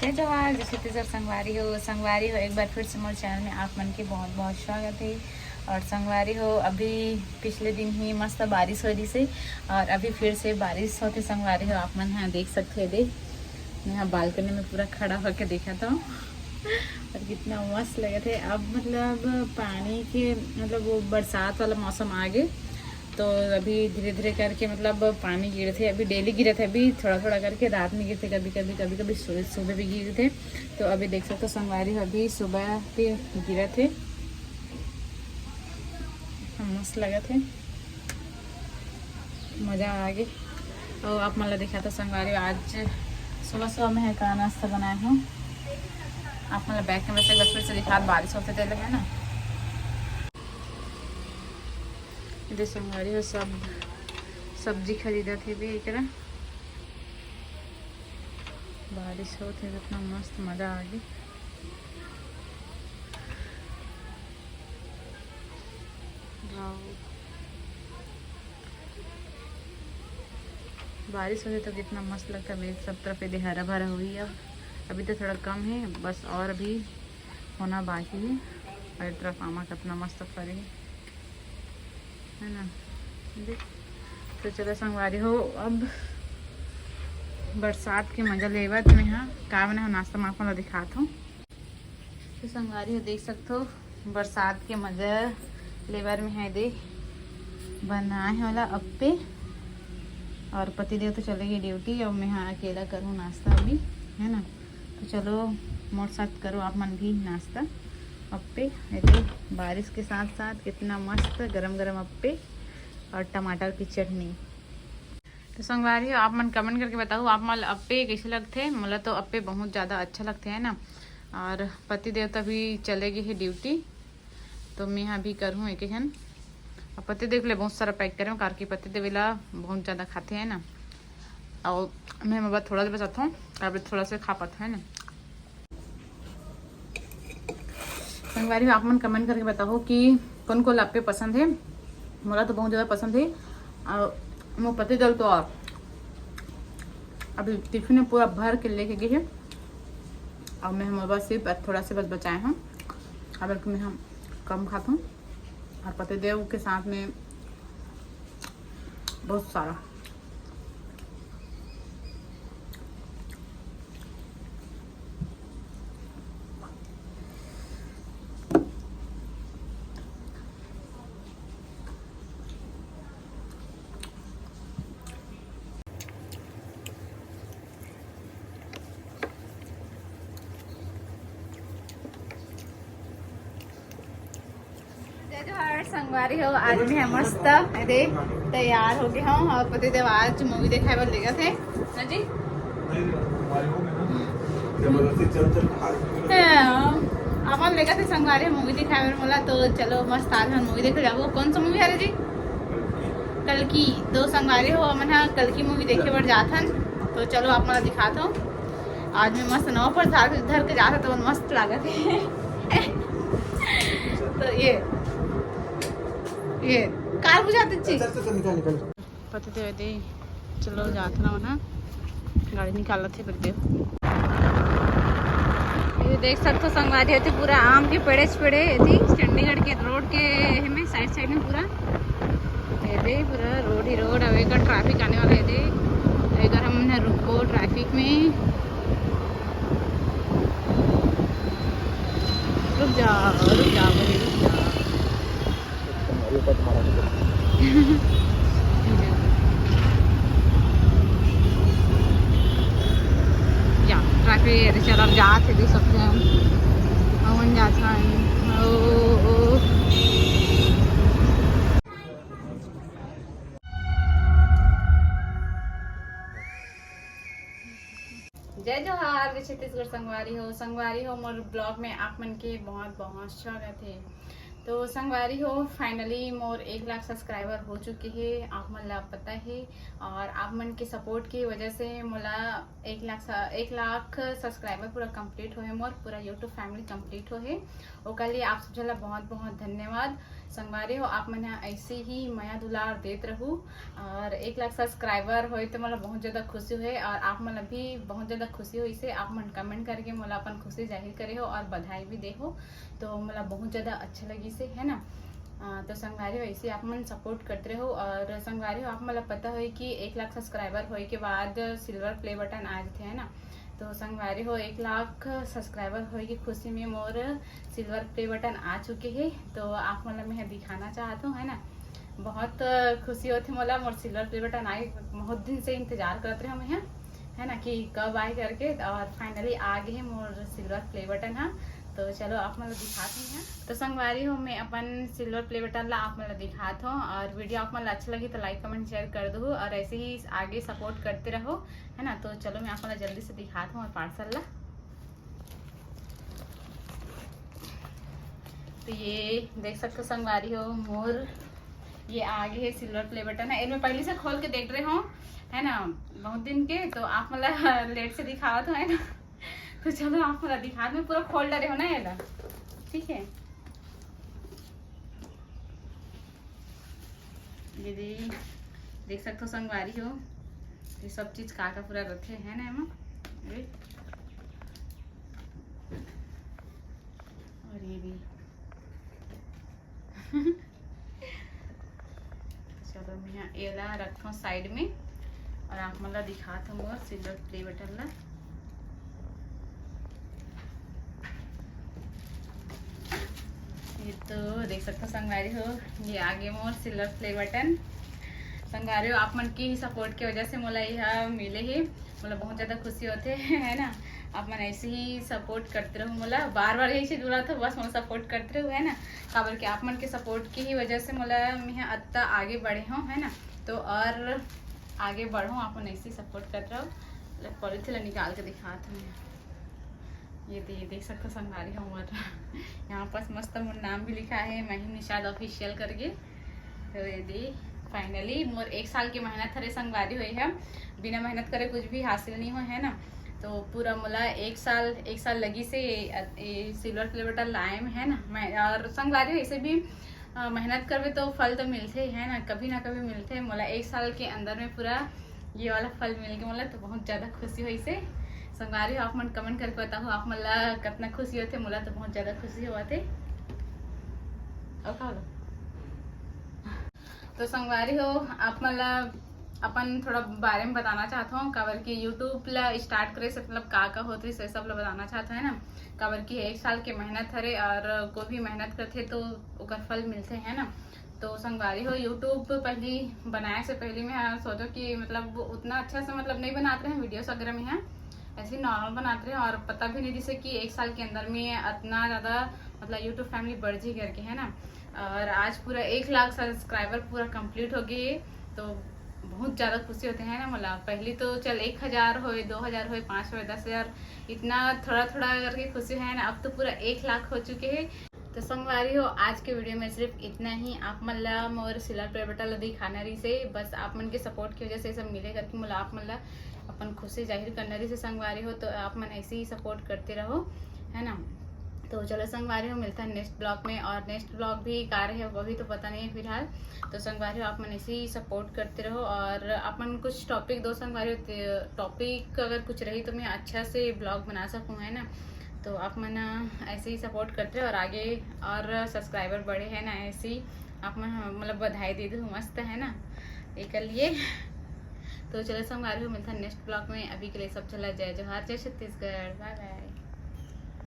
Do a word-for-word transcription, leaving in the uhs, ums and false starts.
जय जोहार, जय छत्तीसगढ़ संगवारी हो। संगवारी हो, एक बार फिर से मोर चैनल में आप मन के बहुत बहुत स्वागत है। और संगवारी हो, अभी पिछले दिन ही मस्त बारिश हो रही से और अभी फिर से बारिश होते संगवारी हो। आप मन यहाँ देख सकते हैं, दे मैं यहाँ बालकनी में पूरा खड़ा होके देखा था और कितना मस्त लगे थे। अब मतलब पानी के, मतलब वो बरसात वाला मौसम आ गए, तो अभी धीरे धीरे करके मतलब पानी गिरे थे। अभी डेली गिरे थे, अभी थोड़ा थोड़ा करके रात में गिरे थे, कभी कभी कभी कभी सु- सुबह भी गिरे थे। तो अभी देख सकते हो संगवारी हो, अभी सुबह के गिरे थे, मस्त लगा थे, मजा आ गए। तो आप मन ला दिखा था संगवारी हो, आज सुबह सुबह मैं का नाश्ता बनाए हूँ। आप मन ला बैक कैमरा से एक बार फिर से दिखा, बारिश होते तेल है ना। इधर संगवारी हो सब सब्जी खरीदा थे भी एकरा। बारिश होत हे, कितना मस्त मजा आ गई। वाओ। बारिश होते तो कितना मस्त लगता है, सब तरफ ये हरा भरा हुई। अब अभी तो थोड़ा कम है बस, और अभी होना बाकी है। हर तरफ आमा कितना मस्त फरे है, है ना। देख, तो चलो संगवारी हो, अब बरसात के मजा लेवत मैं हा का बना हो नाश्ता में आप मन ला दिखात हूँ। तो संगवारी हो, देख सकते हो बरसात के मजा लेवर में है दे बनाए होला अप्पे। और पतिदेव तो चले गए ड्यूटी, अब मैं हा अकेला करूँ नाश्ता अभी, है ना। तो चलो मोर साथ करो आप मन भी नाश्ता। अप्पे ये दे बारिश के साथ साथ कितना मस्त गरम गरम अप्पे और टमाटर की चटनी। तो संगवारी हो, आप मन कमेंट करके बताओ आप मन ला अप्पे कैसे लगथे। मोला तो अप्पे बहुत ज़्यादा अच्छा लगथे, है ना। और पति देव तो अभी चले गए हैं ड्यूटी, तो मैं अभी करहूँ एक हन। अब पति देव के लिए बहुत सारा पैक करे हूँ, कार के पति देव ला बहुत ज़्यादा खाते हैं ना। और मैं मोला थोड़ा सा बचाता हूँ, अब थोड़ा सा खा पाता है ना। संगवारी हो, आप मन कमेंट करके बताओ कि कौन कौन अप्पे पसंद है। मोला तो बहुत ज़्यादा पसंद है। और मोर पति देव तो और अभी टिफिन में पूरा भर के लेके गए हैं। और मैं मोर बस सिर्फ थोड़ा से बस बचाए हूँ। अब मैं हम कम खाता हूँ और पति देव के साथ में बहुत सारा। जय जोहार संगवारी हो, आज मैं मस्त एदे तैयार हो गए हूँ और पति देव आज मूवी देखाए बर लेगत हे ना जी। हाँ, अपन लेगत हे संगवारी मूवी दिखाए बर मोला, तो चलो मस्त आज हम मूवी देखे जाबो। कौन सा मूवी हरे जी? कल्कि। तो संगवारी हो, हमन हा कल्कि मूवी देखे बर जात हन, तो चलो आप मन ला दिखात हूँ। आज मैं मस्त नवा प्रसाद धर के जात हूँ, तो मस्त लागत है। तो ये, ये कार बुझाते जी। चल, चल, चल, निकल, निकल। पति देव दे, चलो जात ना होना, गाड़ी निकालत हे पति देव। ये देख सकते हो संगवारी होती पूरा आम के पेड़े च पेड़े थी चंडीगढ़ के रोड के में साइड साइड में पूरा ये दे पूरा रोड ही रोड। अब एक ट्रैफिक आने वाला है दे, तो इधर हम ना रुको ट्रैफिक में। रुक जा, रुक जा, बोले रुक जा। या ट्रैफिक चल अब जात हे, देख सकते हैं हम। हमन जात हन। ओ, ओ। जय जोहार, जय छत्तीसगढ़ संगवारी हो। संगवारी हो, मोर ब्लॉग में आप मन के बहुत बहुत स्वागत है। तो संगवारी हो, फाइनली मोर एक लाख सब्सक्राइबर हो चुके हैं, आप मन ला पता है। और आप मन के सपोर्ट की वजह से मोला एक लाख स-, एक लाख सब्सक्राइबर पूरा कंप्लीट होए, मोर पूरा यूट्यूब फैमिली कंप्लीट होए। ओकर लिए आप सब ला बहुत बहुत धन्यवाद। संगवारी हो, आप मन ह ऐसे ही मया दुलार देत रहू और एक लाख सब्सक्राइबर होए तो मोला बहुत ज्यादा खुशी होए और आप मन ला भी बहुत ज्यादा खुशी होइसे। आप मन कमेंट करके मोला अपन खुशी जाहिर करे हो और बधाई भी दे हो, तो मोला बहुत ज्यादा अच्छा लगिसे, है ना। अ, तो संगवारी हो, ऐसे आप मन सपोर्ट करते रहो। और संगवारी हो, आप मन ला पता होए कि एक लाख सब्सक्राइबर होए के बाद सिल्वर प्ले बटन आ जाते, है ना। तो संगवारी हो, एक लाख सब्सक्राइबर होए की खुशी में मोर सिल्वर प्ले बटन आ चुके हे। तो आप मन ला मैं दिखाना चाहत हूँ, है ना। बहुत खुशी होती मोला, मोर सिल्वर प्ले बटन आए, बहुत दिन से इंतजार करत रहे मैं, है ना, कि कब आए करके। और फाइनली आ गए मोर सिल्वर प्ले बटन हा। तो चलो, आप मन ला दिखात हूँ मैं। तो संगवारी हो, मैं अपन सिल्वर प्ले बटन ला आप मन ला दिखात हूँ और वीडियो आप मन ला अच्छा लगी तो लाइक, कमेंट, शेयर कर दो और ऐसे ही आगे सपोर्ट करते रहो, है ना। तो चलो, मैं आप मन ला जल्दी से दिखात हूँ और पार्सल ला। तो ये देख सकते हो संगवारी हो, मोर ये आगे है सिल्वर प्ले बटन है, इनमें पहले से खोल के देख रहे हो, है ना, बहुत दिन के। तो आप मन ला लेट से दिखावत हो, है ना। तो चलो, आप मन ला दिखात हूँ, पूरा खोल डरे हो ना ये ला, ठीक है। ये दे, देख सकते हो संगवारी हो, ये सब चीज का का पूरा रखे है ना एमा। ये, और ये भी। चलो, मैं एला रखथों साइड में और आप मन ला दिखात हूँ मोर सिल्वर प्ले बटन ला। ये तो देख सकते हो संगवारी हो, ये आगे मोर सिल्वर प्ले बटन। संगवारी हो, आप मन के ही सपोर्ट की वजह से मोला यह मिले हे, मोला बहुत ज्यादा खुशी होते है ना। आप मन ऐसे ही सपोर्ट करते रहो मोला, बार बार यही चीज बोला था, बस मोला सपोर्ट करते रहो, है ना। काबर कि आप मन के सपोर्ट की ही वजह से मोला मैं अत्ता आगे बढ़े हूँ, है ना। तो और आगे बढ़ो, आप मन ऐसे ही सपोर्ट करते रहो। पॉलीथिन ला निकाल के दिखात हूँ। ये दे, ये देख सकते हो संगवारी हो मोर यहाँ पास मस्त मोर नाम भी लिखा है, महिम निषाद ऑफिशियल करके। तो ये दे, फाइनली मोर एक साल की मेहनत हरे संगवारी होई है, बिना मेहनत करे कुछ भी हासिल नहीं हो, है ना। तो पूरा मोला एक साल, एक साल लगी से ये, ये सिल्वर प्ले बटन लाए में, है ना। मैं और संगवारी हो, ऐसे भी अ, मेहनत करबे तो फल तो मिलथे, है ना, कभी ना कभी मिलथे। मोला एक साल के अंदर में पूरा ये वाला फल मिल गया मोला, तो बहुत ज्यादा खुशी होइसे। संगवारी हो, आप मन कमेंट करके बताओ, आप मन ला कितना खुशी होथे, मोला तो बहुत ज्यादा खुशी होथे। और का होला? तो संगवारी हो, आप मन ला अपन थोड़ा बारे में बताना चाहत हूँ, काबर कि YouTube ला स्टार्ट करे से मतलब का का होत रहिस, ये सब ला बताना चाहत हूँ, है ना। काबर कि एक साल के मेहनत हरे और कोई भी मेहनत करथे तो ओकर फल मिलथे, है ना। तो संगवारी हो, YouTube पहली बनाए से पहली मैं सोचो कि मतलब उतना अच्छा से मतलब नहीं बनात रहे वीडियोस वगैरह में, है ऐसे ही नॉर्मल बनात रहे और पता भी नहीं जैसे कि एक साल के अंदर में इतना ज्यादा मतलब YouTube फैमिली बढ़ जी करके, है ना। और आज पूरा एक लाख सब्सक्राइबर पूरा कंप्लीट हो गए, तो बहुत ज्यादा खुशी होते हैं ना मोला। पहली तो चल एक हजार होए, दो हजार होए, पाँच होए, दस हजार, इतना थोड़ा थोड़ा करके खुशी है ना। अब तो पूरा एक लाख हो चुके हैं। तो संगवारी हो, आज के वीडियो में सिर्फ इतना ही। आप मन ला मोर सिल्वर प्ले बटन ला दिखाना रहिसे, बस आप मन के सपोर्ट की वजह से सब मिले करके मोला आप मन ला अपन खुशी जाहिर करना रहिसे संगवारी हो। तो आप मन ऐसे ही सपोर्ट करते रहो, है ना। तो चलो संगवारी हो, मिलता है नेक्स्ट ब्लॉग में। और नेक्स्ट ब्लॉग भी का रहे वो भी तो पता नहीं है फिलहाल। तो संगवारी हो, आप मन ऐसे ही सपोर्ट करते रहो और आप मन कुछ टॉपिक दो संगवारी हो, टॉपिक अगर कुछ रही तो मैं अच्छा से ब्लॉग बना सकूँ, है ना। तो आप मन ऐसे ही सपोर्ट करते रहो और आगे और सब्सक्राइबर बढ़े, है ना, ऐसे ही आप मन मतलब बधाई दे दो, मस्त है ना, एकर लिए। तो चलो संगवारी हो, मिलता है नेक्स्ट ब्लॉग में। अभी के लिए सब चला, जय जोहार, जय छत्तीसगढ़, बाय बाय।